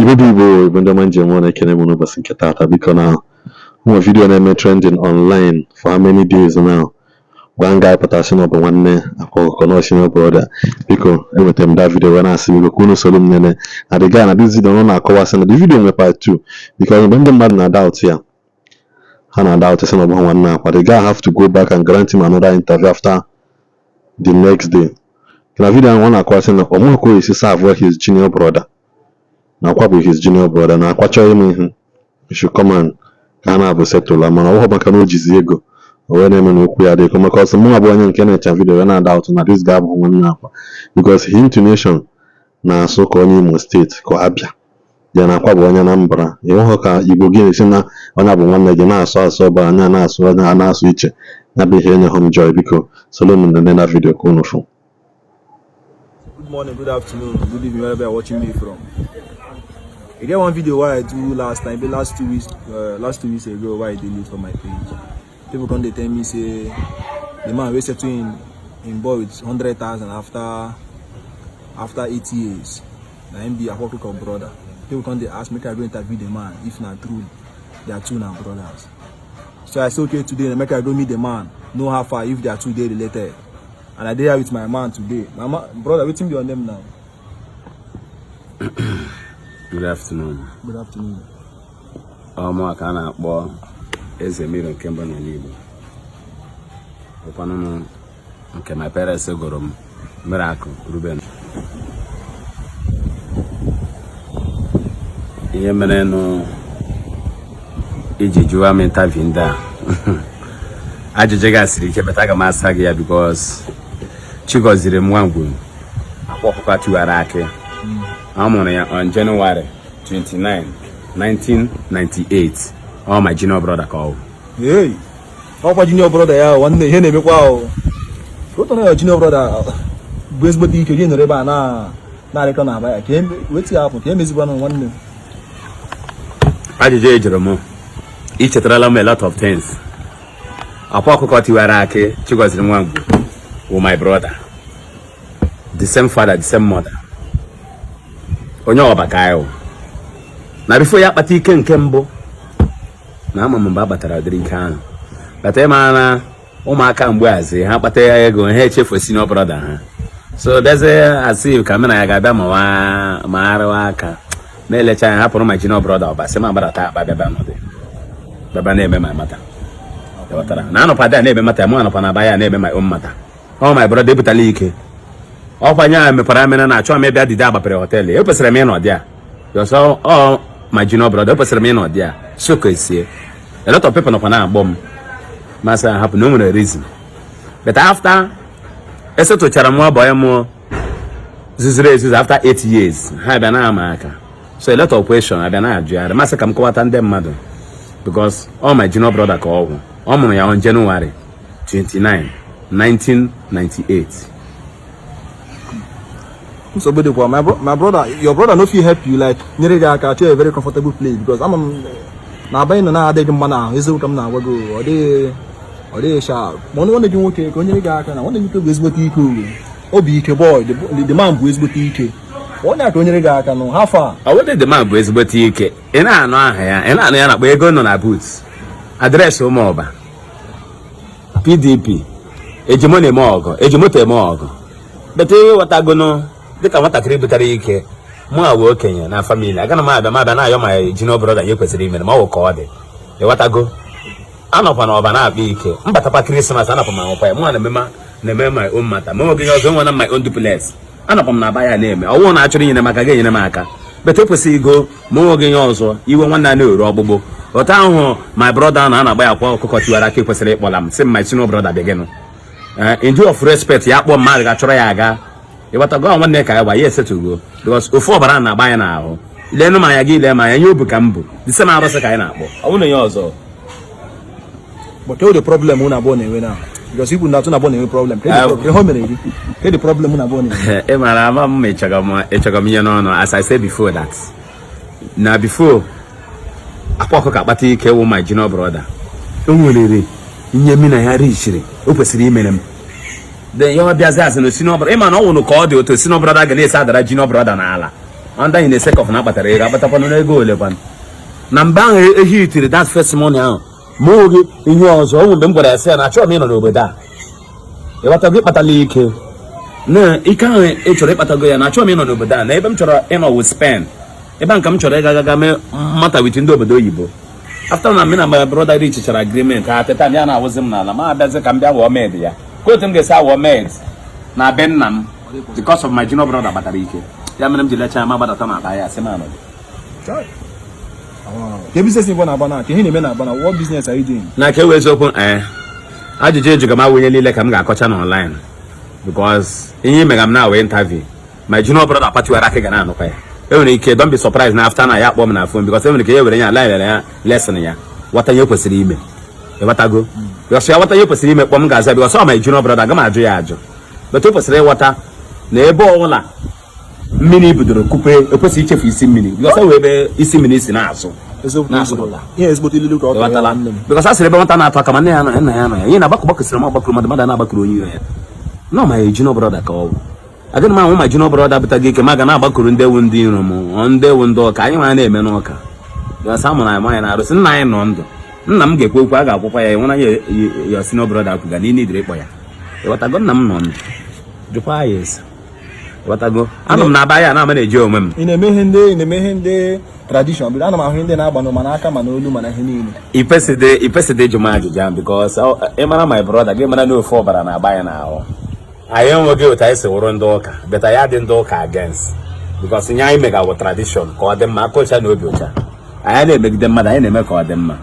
Igbo bụ Igbo, Igbo ndị ọma njem, ọ na-ekene m n'ụbọchị nke taata. Biko, na nwe video na-eme trending online for how many days now, gwa nga pụtasị na ọ bụ nwanne Akwa Ọkụkọ na senior brother. Biko, enwetara m that video wee na-asị, biko, ka unu soro m nene na the guy na this video. Ọ na-akọwasị na the video nwe part 2 because mgbe ndị mmadụ na doubt ya, ha na doubt sị na ọ bụghị nwanne Akwa, the guy have to go back and grant him another interview after the next day. Na video ahụ, ọ na-akọwasị na ọ maghị ka o esi serve his junior brother, na Akwa bụ his junior brother, na Akwa chọọ ime ihe, he should come and ka ha na-abụ settle, mana ọ bụghị maka na o jizi ego o wee na-eme na okwu ya dị maka ọsọ. Mụnwa bụ onye nke na-echa video wee na-ada ụtụ na this guy bụ nwanne Akwa because his intonation na-asụ ka onye Imo State, ka Abịa ya na Akwa bụ onye Anambra. Ịnweghị ka Igbo gị na-esi na onye bụ nwanne gị na-asụ asụ ọbụ anya na-asụ onye a na-asụ iche ya bụ ihe enyeghị m joy. Biko, soro m nene na video ka unu fụ. Good morning, good afternoon, good evening, wherever you're watching me from. You get one video wey I do last time, be last 2 weeks, last 2 weeks ago, wey I delete for my page. People come dey tell me say the man wey settle in boy with 100,000 after 8 years, na him be Akwa Okuko brother. People come dey ask make I go interview the man if na true they are two na brothers. So I say okay, today make I go meet the man, know how far if they are two dey related. And I dey here with my man today. My man, brother, wetin be your name now? Good afternoon. Good afternoon. Ọmụ ka a na-akpọ Eze Mmiri nke mbụ n'ala Igbo. Ụkwanụ m nke my parents gụrụ m Miracle Ruben. Ihe mere nụ iji jụwa m interview ndị a, ajụjụ gị siri ike, but aga m asa gị ya because Chigoziri m Nwangwu, Akwa Ọkụkọ Tiwara Akị. A mụrụ ya on January 29, 1998. Ọ my junior brother ka ọ bụ. Hey, ọkwa junior brother ya. Nwanne, ihe na-emekwa o otu na junior brother bụ ezigbote ike gị nọrọ ebe a na na-arịkọ na aba ya ka wetin hapụ ka emezikwanụ, nwanne? Ajụjụ e jụrụ m, i chetarala m a lot of things. Akwa Ọkụkọ Tiwara Akị, Chigoziri Nwangwu wụ my brother, the same father, the same mother, onye ọba ka anyị wụ. Na before ya akpata ike nke mbụ na ama m mgbe a kpatara ụdịrị ike ahụ bata, ịma na ụmụaka mgbe azi ha kpata ya ego, ha echefu senior brother ha. So bịazie asị ka mụ na ya ga-abịa ma arịwa aka na-elecha ya, hapụrụ my junior brother ọba, sị ma gbadata akpa bịaba nọdị bịaba na-eme my matter. Ghọtara na anọkwa dị a na-eme matter, mụ anọkwa na aba ya na-eme my own matter. Ọ my brother ebutala ike ọkwa nye ya mepara mere na achọ m ịbịa dide agbapere hotel. Ekwesịrị m ịnọ dị a yọsọ. Ọ my junior brother, ekwesịrị m ịnọ dị a so ka esie. A lot of people nọkwa na-agbọ m, masị hapụ na o nwere reason. But after esetụchara m nwa boy m zuzuru ezuzu, after 8 years, ha bịa na-ama aka. So a lot of question abịa na-ajụgharị, masị ka m kọwata ndị mmadụ because ọ my junior brother ka ọ gwụ. Ọ mụrụ ya on January 29, 1998. Nsogbu dịkwa. My brother, your brother no fit help you, like nyere gị aka chọọ a very comfortable place, because ama m na abanye nọ na-adịghị mma na ahụ. Eziokwu ka m na-agwa gị, ọ dịghị sharp. Ma ọ nwanne gị nwoke ka o nyere gị aka, na nwanne gị nwoke bụ ezigbote ike o bụ ike boy. The man bụ ezigbote ike. Onye a ka o nyere gị aka nụ ha fa. Ọ wede the man bụ ezigbote ike. Ị na-anụ aha ya, ị na-anụ ya na-akpọ ego nọ na boot address ụmụọba PDP ejimo na-eme ọgụ, ejimoto eme ọgụ. Bete ịghọtagono dịka nwatakịrị butere ike, mụ a wee okenye na family, agana m abịa m abịa na-ayọ ma junior brother ihe kwesịrị imere ma ọ wụ ka ọ dị. Ịghọtago, anọkwa na ọba na-akpa ike mbatakwa Christmas, anọkwa m ahụkwa ya. Mụ na-eme my own matter, ma nweghị ihe ọzọ enwena my own duplex, anọkwa m na aba ya na-eme ọwụ na achọrọ inyere m aka ga-enyere m aka. But ekwesịghị igo ma nweghị ihe ọzọ iwe nwanne a na-ere ọgbụgbụ otu ahụ. My brother na a na-agba ya Akwa Ọkụkọ Tiwara Aka kwesịrị ịkpọla m, sị m, my senior brother, bịa gịnụ. In due of respect, ya kpọọ mmadụ ga-achọrọ ya aga. Ịghọtago, nwanne ka ya gba ya esetugo because ofu ọbara na-agba ya n'ahụ. Leenụ m anya gị, lee m anya nye obu ka m bụ the same arụsị ka anyị na-akpọ, ọ bụrụ na ihe ọzọ. But ke the problem unu abụọ na-enwe now? Because ikwu na atụ na abụọ na-enwe problem. Ke ihe o mere gị? Ke the problem unu abụọ na-enwe? Ị mara ama m ịchọgọ m ihe n'ọnụ. As I said before that na before Akwa Ọkụkọ akpata ike wụ my junior brother, o nwerere ihe mi na ya richiri o kwesịrị imere m. Then ya ọ bịazi asị na senior brother, ịma na ọ nwụrụ ka ọ dị otu senior brother ga na-esi adara junior brother n'ala. Under in the sake of na akpatara ego, akpatakwanụ n'ego ole kwanụ. Na mgbe ahụ ehi itiri that first money ahụ, ma oge ihe ọzọ o nwere mgbe m gwara ya sị ya na achọghị m ịnọ n'obodo a. Ịghọtago, ịkpatala ike na ike ahụ ị chọrọ ịkpatago ya, na achọghị m ịnọ n'obodo a, na ebe m chọrọ ịnọ wụ Spain, ebe a nka m chọrọ ịga gaga mee mata with ndị obodo oyibo. After na me na my brother reach agreement, at the time ya na-awụzi m n'ala, ma abịazi ka m bịa wụọ maid ya, ka otu m ga-esi awụọ maid na be nna m because of my junior brother kpatara ike. Ya mere m ji lechaa ma gbadata na aba ya sị m anọdụ. Chai. Wow. Ke business ịbụ na-aba na ka ihe na-eme na-aba na, what business are you doing? Na ka ewe eziokwu, ee, ajụjụ ejuga m awụnye niile ka m ga-akọcha na online, because ihe imega m na wee interview my junior brother patiwara aka ga na-anụkwa ya. Enwere ike, don't be surprised na after na ya kpọọ m na phone, because enwere ike ya were ya ala ya lesson ya ghọta ihe kwesịrị ime. Ịghọtago? Because ya ghọta ihe kwesịrị ime, kpọọ m, ga-aza, because ọ my junior brother, aga m ajụ ya ajụ. But o kwesịrị ịghọta na ebe ọbụla mmiri bidoro kupe, ekwesịghị ichefu isi mmiri, because e wee ebe isi mmiri si na-azụ Eziokwu. na-asụpụta. Ihe ezigbote ilu ka ọ tọrọ ya. Ịghọtala? Nwanne m. Because a sịrị ebe nwata na-atụ aka ma nne ya nọ, nna ya nọ ya, ihe na-agbakọ gbakọsịrị m agbakọrọ mmadụ, mmadụ na-agbakọrọ onye iro ya nọ. Ma junior brother ka ọ bụ, agaghị m ahụ ma junior brother bụtago ike, ma ga na-agbakọrọ ndị ewu, ndị iro m, ọ ndị ewu, ndị ọka anyị nwa na-eme n'ụka, because a mụrụ anyị nwaanyị na-arụsị. Nna anyị nọ ndụ, nna m ga-ekwu okwu, a ga-akwụkwa ya nwere ya. Ya senior brother kwuga na idire ịkpọ ya. Ịghọtago? Nna m nọ ndụ, jụkwa ya ese. Ịghọtago? Anọ m na-aba ya na ama na-eji onwe m. Ị na-eme ihe ndị tradition bido, ana m ahụ ihe ndị na-agba ma n'aka ma n'olu ma na ihe niile. Ipesịdị ịjụ m ajụjụ ahụ, because ị mara my brother gị, mara na ofe ọbara na-agba ya n'ahụ. Anyị enweghị otu anyị si wụrụ ndị ụka, but anyị adị ndị ụka against, because nye anyị megawo tradition ka ọ dị mma, aka ọcha na obi ọcha. Anyị na-emegide mmadụ, anyị na-eme ka ọ dị mma.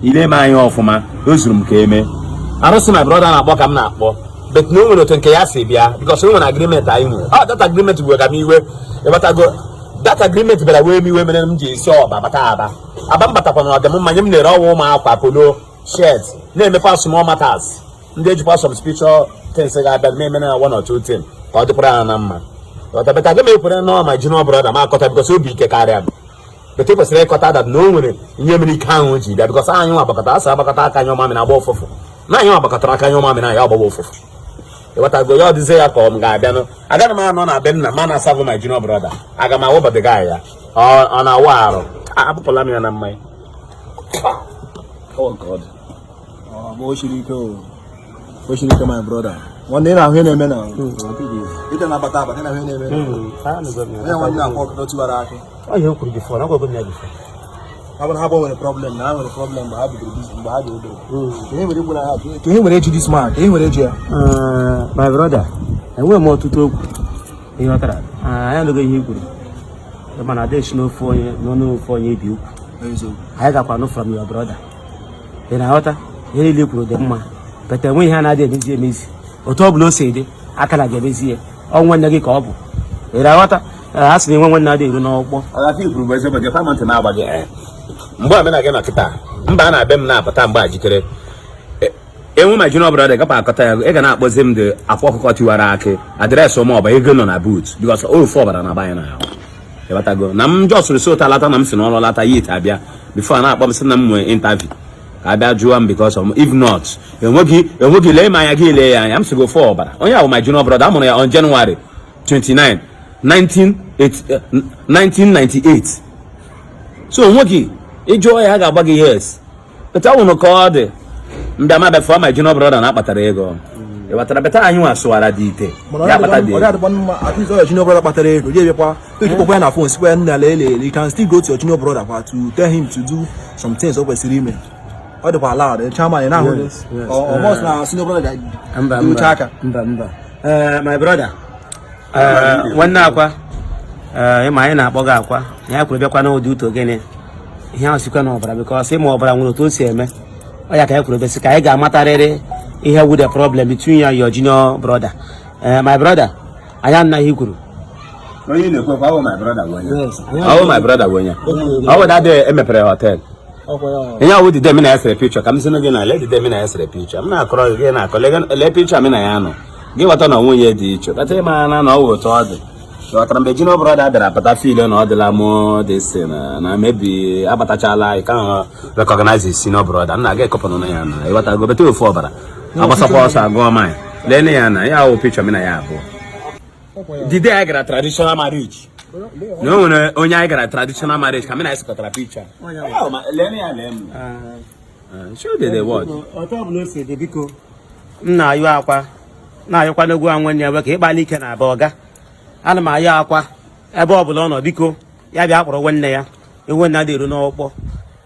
Ile eme anyị ọfụma, o zuru m ka eme arụsị. My brother na-akpọ ka m na-akpọ, but na o nwere otu nke ya si bịa, because o nwere agreement anyị nwere. Ọ that agreement wega m iwe. Ịghọtago? That agreement bịara wee m iwe, mere m ji esi ọba bata Aba. Aba m batakwa na ọdịm mma nye m na-ere ọwa ụmụ akwa polo shirt, na-emekwa small matters ndị ejikwa some spiritual things ga-abịa na-eme na one or two thing ka ọ dịkwara ha na mma. Ghọta? But aga m ekwere nọ ma junior brother ma akọta, because obi ike karịa m. But ị kwesịrị ịkọta that na o nwere ihe mere ike ahụ ji bịa, because anyị nwa agbakọta asị agbakọta aka anyị ọma na-agba ụfụfụ, na anyị nwa agbakọtara aka anyị ọma na ya agbawa ụfụfụ. Ịghọtago? Ya ọ dịzie ya ka ọ m ga-abịanụ, agaghị m anọ na be nna ma na asavụ my junior brother, aga m awụ bodyguard ya, ọ na-awụ arụ. Abụpụla m ya na mmanya. Oh God. Ọ bụ o siri ike, o siri ike, my brother. Nwanne, ị na-ahụ ihe na-eme na ite na-abata abata, ị na-ahụ ihe na-eme na onye nwanne akwa ọkụkọ tiwara akị. Ọ ihe o kwuru before, na agwago m ya before. Ha bụ na ha bụ nwere problem, na ha nwere problem mgbe ha bidoro mgbe ha dị obere. Ka ihe nwere ikwu na ha, ka ihe nwere eji this man, ka ihe nwere eji ya. My brother, enweghị m ọtụtụ okwu. Ị ghọtara? Anyị anụghị ihe i kwuru, mana ada esi n'ofe onye n'ọnụ ofe onye bi ukwu. Eziokwu. Anyị gakwa nụ from your brother. Ị na-aghọta? Ihe niile i kwuru dị mma, but enweghị ihe a na-adị emezi emezi. Otu ọ bụla o si dị, aka na ga-emezi ya. Ọ nwanne gị ka ọ bụ. Ị na-aghọta? A sị na enwe nwanne adịghị eru n'ọkpọ. Ọgafe ikwuru bụ eziokwu. Gekwa m ntị na-agba gị, mgbe a mena gị nọ kịta mba a na-abịa m na-apụta mgbe a jikere enwe ma junior brother gapa akọta ya, ị ga na-akpọzi m dị akwa ọkụkọ tiwara akị, address ụmụ ọba ego nọ na boot, because ofe ọbara na-agba anyị n'ahụ. Ịghọtago? Na m jọsụrụ si ụta lata, na m si n'ọrụ lata ya ite abịa before a na-akpọ m sị na m nwee interview ka abịa jụọ m, because of if not enweghị lee m anya gị, lee ya anya m sị gị ofe ọbara. Onye ahụ my junior brother, amụrụ ya on January 29 1998, so onweghị ịjụọ ya, a ga-agba gị yes. But ọ nwụrụ ka ọ dị mbịa ma before my junior brother na-akpatara ego. Ị ghọtara? Better anyị nwa sụwara dị ite Mana ya akpata dị ọ ego. Adịkwa mma, at least ọ junior brother kpatara ego je bịakwa ekpokwa ya na phone, sikwa ya nna lele. You can still go to your junior brother kwa to tell him to do some things o kwesịrị ime. Ọ dịkwa allowed, chairman, ị na-ahụ. Yes. Ọ must na senior brother Mba. ga-erucha aka. Mba, mba. My brother, nwanne akwa, ịma anyị na-akpọ gị akwa na ya kwuru bịakwa n'ụdị uto gịnị, ihe ahụ sikwa n'ọbara, because ịma ọbara nwere otu o si eme ọ. Ya ka anyị kwuru bịasị ka anyị ga-amatarịrị ihe wu the problem between you and your junior brother. My brother, anyị anaghị kwuru. Onye na-ekwekwa ọ bụ my brother bụ onye. Yes. Ọ bụ my brother bụ onye ọ bụ daddy emepere hotel. Ihe ọwụ dide m na ya sere picture, ka m sị gị na lee dide m na ya sere picture, m na-akọrọ gị, gị na-akọ lee picture m na ya nọ, gị ghọta na onwe ya dị iche kpata ịma na ọ wụ otu ọ dị. Ghọtara? Mgbe junior brother bịara pụta feel na ọ dịla mụ dị si na maybe abatachala anyị ka ahụ recognize his senior brother, nna gị ekọpụnụ na ya na ịghọtago bete ofu ọbara agbasakwa ọsọ agụọ mine. Lee ya na ya awụ picture m na ya abụọ dide anyị gara traditional marriage. Na o nwere onye anyị gara traditional marriage ka m na ya sekọtara picture. Lee ya, lee m. Show the word. Otu ọbụla o si dị, biko, m na-ayọ Akwa, na-ayọkwa n'egwu a, nwanne ya nwoke ịkpali ike na aba ọga. Ana m ayọ Akwa, ebe ọbụla ọ nọ, biko, ya bịa kpọrọ nwanne ya. Ewu nna dị eru n'ọkpọ.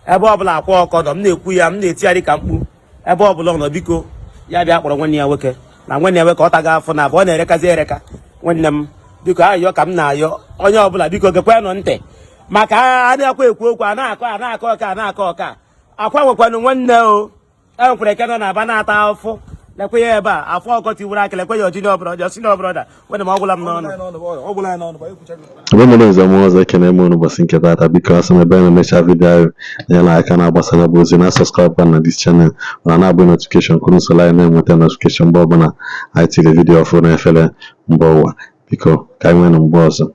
Ebe ọbụla Akwa ọkọ nọ, m na-ekwu ya, m na-eti ya dịka mkpu, ebe ọbụla ọ nọ, biko, ya bịa kpọrọ nwanne ya nwoke, na nwanne ya nwoke ọ taga afọ na abụ ọ na-erekazi ereka. Nwanne m, biko, ayọ ka m na-ayọ onye ọbụla, biko, gekwe nụ ntị, maka a na-akwa ekwu okwu, a na-akọ, a na-akọ ọka, a na-akọ ọka. Akwa nwekwanụ nwanne o e nwekwara eke nọ na-aba na-ata afụ. Lekwe ya ebe a, afọ ọkọ tiwuru aka. Lekwe ya, junior brother, senior brother. Nwanne m, ọgwụla m n'ọnụ. Ọ gwụla anyị n'ọnụ, ekwuchago. Ebe mụrụ nze m ọzọ, ekene m unu ụbọchị nke taata. Biko, asị m ebe a na-emecha video ahụ, nyere aka na-agbasara bụ ozi na subscribe na this channel, mana na-abụ notification kwuru nso anyị na-enweta notification mgbe ọbụla anyị tiri video ọfụrụ n'efere mba ụwa. Biko, ka anyị nwee na mgbe ọzọ.